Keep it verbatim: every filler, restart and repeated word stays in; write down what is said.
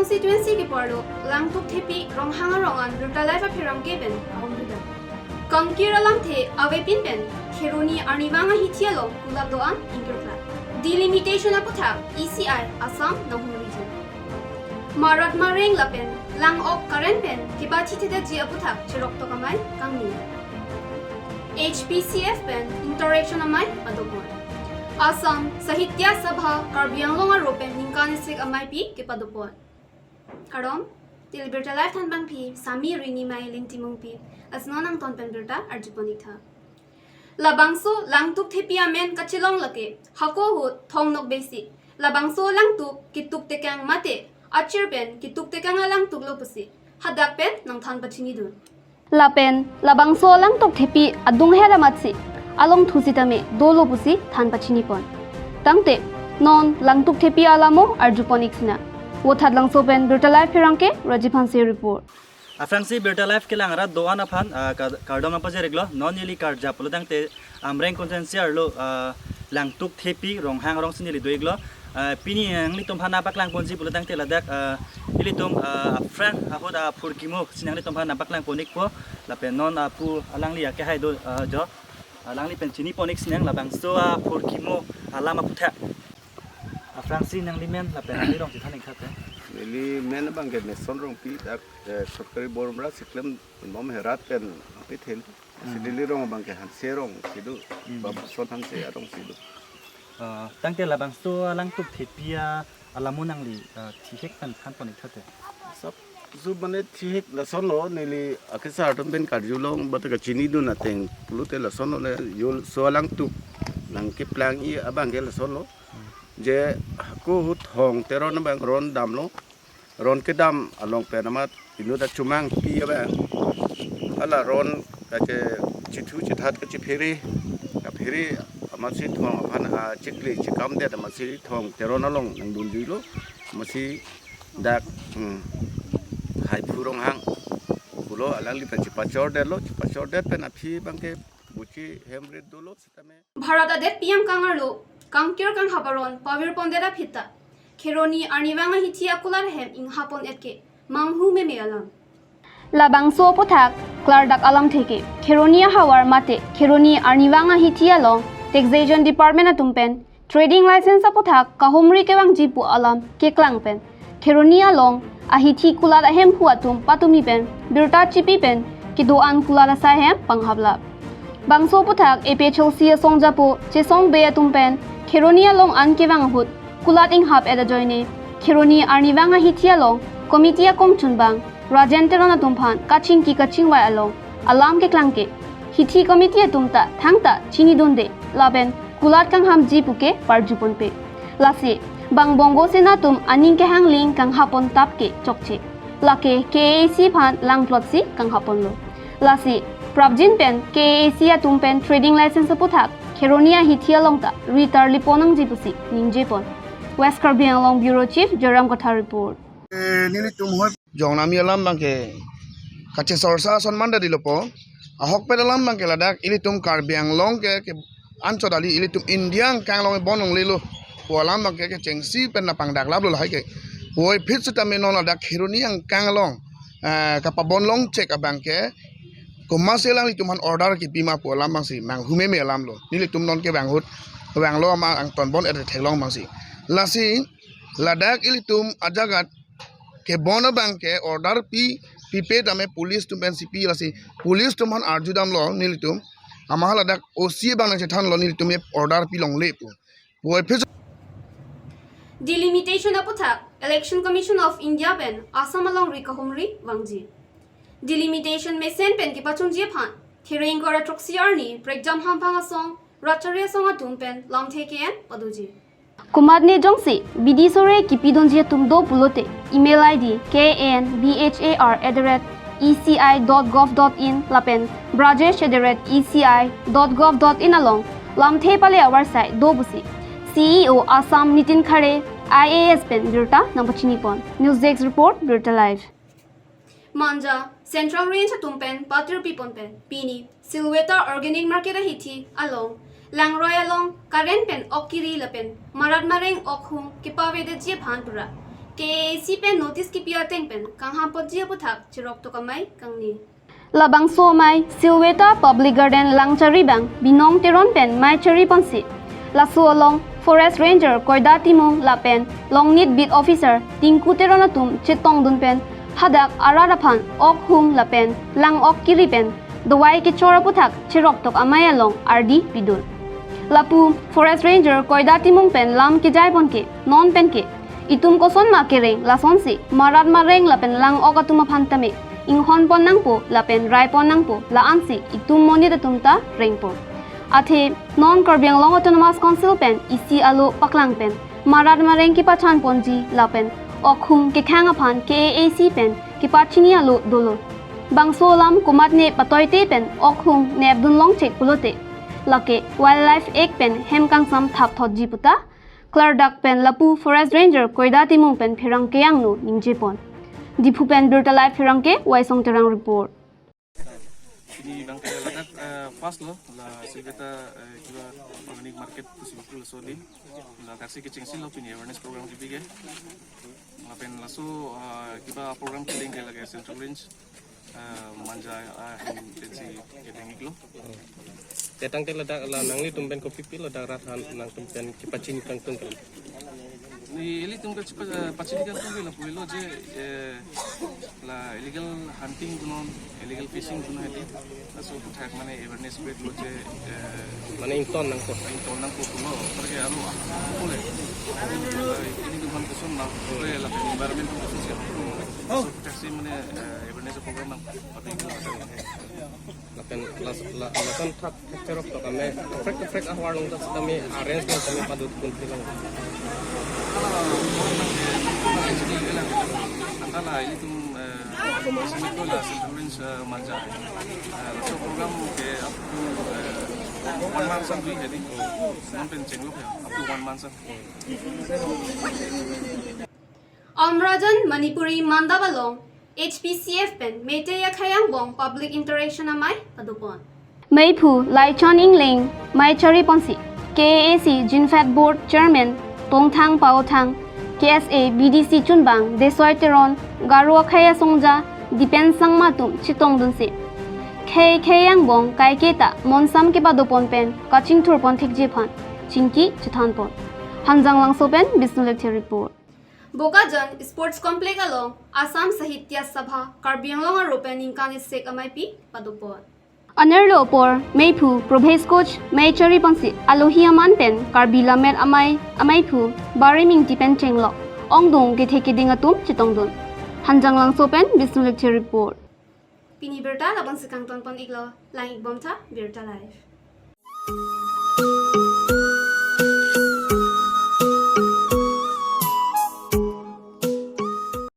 Constituency keparlo Langtuk Thepi Ronghang arong an Birta Live apherangke pen ahom duda. Kangkir alamthe avepin pen Kheroni Arnivang ahithi along kulat do-an ingkirkla. Delimitation aputhak E C I Assam nanghumriji. Marat mareng lapen lang-ok current pen kebachi thedetji aputhak cheroktok amei kangni. H P C F pen interaction amei padopon. Assam Sahitya Sabha Karbi Anglong aro pen ningkan isi ameipi kepadopon. Kardom, Tili Birta Live thanbangpi Sami Rini Mai Lingtimungpi, asno nangton pen birta arjupon-iktha. Labangso Langtuk Thepi amen kachelong lake hako ahut thong nok besi. Labangso alangtuk ketuk tekang mate achir pen ketuk tekang alangtuk lo pusi hadak pen nangthan pachinidun. Lapen labangso Langtuk Thepi adunghet amatsi alongthu sitame dolo pusi than pachinipon. Tangte non Langtuk Thepi alamo arjupon-ik sinang. Vothatlangso pen Birta Live pherangke Rajiv Hanse report. Aphrangsi Birta Live kelang arat do-an aphan, ah, ka-, kardom nangpajir-iklo. Non neli karjap lo tangte Amreng constituency arlo, ah, Langtuk Thepi Ronghang arongsi neli do-iklo. Ah, pini nanglitum aphan nangpaklangponji pulo tangte ladak, ah, ilitum, ah, aphrang ahut aphurkimo si nanglitum aphan nangpaklangpon-ikpo. Lapen non apu alangli akehai do, ah, jo. Alangli pen chinipon-ik sinang labangso aphurkimo alam aputhak. Aphrangsi nangli men lapen nangli rong chethan-iktha te. Neli men abangke Meson Rongpi, dak, eh, sorkari bor mra siklem nom herat pen apithel. Si Hmm. neli rong abangke Hanse Rongsi do, Hmm. Babuson Hanse arongsi do. Ah, tangte labangso Langtuk Thepi alamo nangli, ah, thihek pen thanpon-iktha te. Sab, sub mane thihek lasonlo, neli akesar atum pen karjulong, bata kachinidun ateng pulote lasonlo le, yo laso alangtuk nangkeplang-i abangke lasonlo. Je hako ahut thong teron abang ron damlo. Ron kedam along pen amat inut achumangpi abang. Hala ron kache chithu chithat kachephere. Kaphere amatsi thong aphan, ah, chikli chikamdet amatsi thong teron along nangdunjuilo. Amatsi dak, hmm, Haiphu Ronghang pulo alangli pen chepachordetlo, chepachordet pen aphi abangke buchi hem rit dolo sitame. Bharat adet P M kangarlo, kangkir kanghap aron pavirpondet aphi ta Kheroni Arnivang ahithi akulat ahem inghap pon-et ke manghu meme alam. Labangso aputhak klardak alamthe ke Kheroni ahavar mate Kheroni Arnivang ahithi along Taxation Department atum pen trading license aputhak kahumri kevangji pu alam keklang pen Kheroni along ahithi kulat ahemphu atum patumi pen birta chipi pen kedo-an kulat asai ahem panghap lap. Bangso aputhak A P H L C asong japo Chesong Bey atum pen Kheroni along an kevang ahut kulat inghap-et ajoine Kheroni Arnivang ahithi along committee akongchunbang Rajen Teron atum aphan kachingki kachingvai along alam keklang ke hithi committee atum ta thangta chinidunde lapen kulat kanghamji puke parjuponpe. Lasi bang Bongo Sena atum aning kehangling kanghap pon tap ke chokche. Lake K A A C aphan langplotsi kanghap ponlo. Lasi prapjin pen K A A C atum pen trading license aputhak Kheroni ahithi along ta ritar lipon nangji pusi ningjepon. West Karbi Anglong Bureau Chief Joyram Kathar report. Eh, nelitum hoi. Jongnami alam abangke kachechorcha ason mandadi lopo. Ahokpet alam abangke ladak ilitum Karbi Anglong ke, ke anchot kali ilitum India angkang along bonlonglelo pu alam abangke kechengsi pen nangpangdaklaplo lahai ke. Puvoiphit sitame non ladak Kheroni angkang along, eh, kapabonlong chek abangke komatsi alanglitum aphan order kipima pu alam abangsi manghu meme alamlo. Nelitum non kevang ahut vanglo amat angton bon-et theklong abangsi. Lasi ladak ilitum ajagat kebon abangke order pi, pipe tame police atum pen si pi, lasi police atum aphan arjudamlo nelitum. Amat ladak O C abang nangchethanlo nelitum ye order pilongle pu. Puvoiphit. Delimitation aputhak Election Commission of India pen Assam alongri kahumri vangji. Delimitation mesen pen kepachunji aphan thereng ingkoi ra throksi arni prekjam hamphang asong, ratchari asong atum pen lamthe ke-en padoji. Komatne jongsi bidi sore kipidunji atum do pulote email I D K A N B H A R at the rate E C I dot gov dot in lapen brajesh at the rate E C I dot gov dot in along lamthe pale avarsai do pusi C E O Assam Nitin Khare I A S pen birta nangpachinipon. News Desk Report, Birta Live. Manja Central Range atum pen patirpipon pen pini Silveta Organic Market ahithi along langroi along current pen ok kiri lapen marat mareng ok hung kepavedetji aphan pura K A A C pen notice kipi ateng pen kangham ponji aputhak cherok tok amei kangni. Labangso amei Silveta Public Garden Langchari abang Binong Teron pen mei chari ponsi, laso along Forest Ranger Koida Timung lapen Longnit Beat Officer Tinku Teron atum chetongdun pen hadak arat aphan ok hung lapen lang ok kiri pen dovai kechor aputhak cherok tok amei along ardi pidun. Lapu Forest Ranger Koida Timung pen lam kejai pon ke non pen ke itum kosonma kereng lasonsi marat mareng lapen lang ok atum aphan tame inghon pon nangpo lapen rai pon nangpo, la-ansi itum monit atum ta rengpo. Athe non Karbi Anglong Autonomous Council pen isi alo paklang pen marat mareng kepachan ponji lapen ok hung kekhang aphan K A A C pen kepachini alo dolo. Bangso alam komatne patoite pen ok hung nepdun longchek pulote, lake Wildlife Act pen hem kangsam thap thotji puta klardak pen lapu Forest Ranger Koida Timung pen pherangke angno ningje pon. Diphu pen Birta Live pherangke Waisong Terang report. Pini abang ke ladak, eh, first lo, la Silveta, eh, kiba organic market pusi bukul so di. Ladaksi kechengsi lo pini awareness program kibi ke. Lapen laso, eh, kiba program kedeng ke lake Central Range, eh, Manja, eh, ahin pensi kedeng iklo. Te tangte ladak la nanglitum pen kopipi ladak rat aphan nangtum pen kepachini kangtung ke? Ni ilitum ke chepa-, eh, pachini kangtung ke lapu ilo je, eh, la illegal hunting punon, illegal fishing punon hedi. Laso aputhak mane awareness spread lo je, eh, mane ington nangkok. Ington nangkok pulo, apar ke aro ah, pule. Eh, ilitum aphan koson nang, pule lapen environment koson si. Laso aputhak si mane, eh, awareness program nang, public health. Lapen las-, la-, lason thak cherok tok amei kaprek kaprek ahwar along ta sitame arrange nang tame padot kun pilang. Antala ilitum, eh, semiko la Central Range, eh, Manja. Eh, laso program ke up to, eh, one month sam dui hedi. Non pen chenglok ya, up to one month sam. Amrajan Manipuri Mandap along H P C F pen Meitei akhei angbong public interaction amei padopon. Meiphu Laichon Engleng mei chari ponsi, K A A C Jinfat Board Chairman Tongthang Paothang, K S A B D C chunbang Desoi Teron, Garo akhei asongja Dipen Sangma atum chetongdunsi, khei khei angbong kaiketa monsam kepadopon pen kachingthur pon thekji aphan chingki chethan pon. Hanjanglangso pen Bisnu Lekthe report. Bokajan Sports Complex along Assam Sahitya Sabha Karbi Anglong aro pen ningkan isek ameipi padopon. Anerlo apor meiphu Probhesh Koch mei chari ponsi alohi aman pen Karbi Lammet Amei, ameiphu Barim Ingti pen chenglok ongdung kethe keding atum chetongdun. Hanjanglangso pen Bisnu Lekthe report. Pini birta labangsi kangton pon iklo, lang ik bomtha, Birta Live.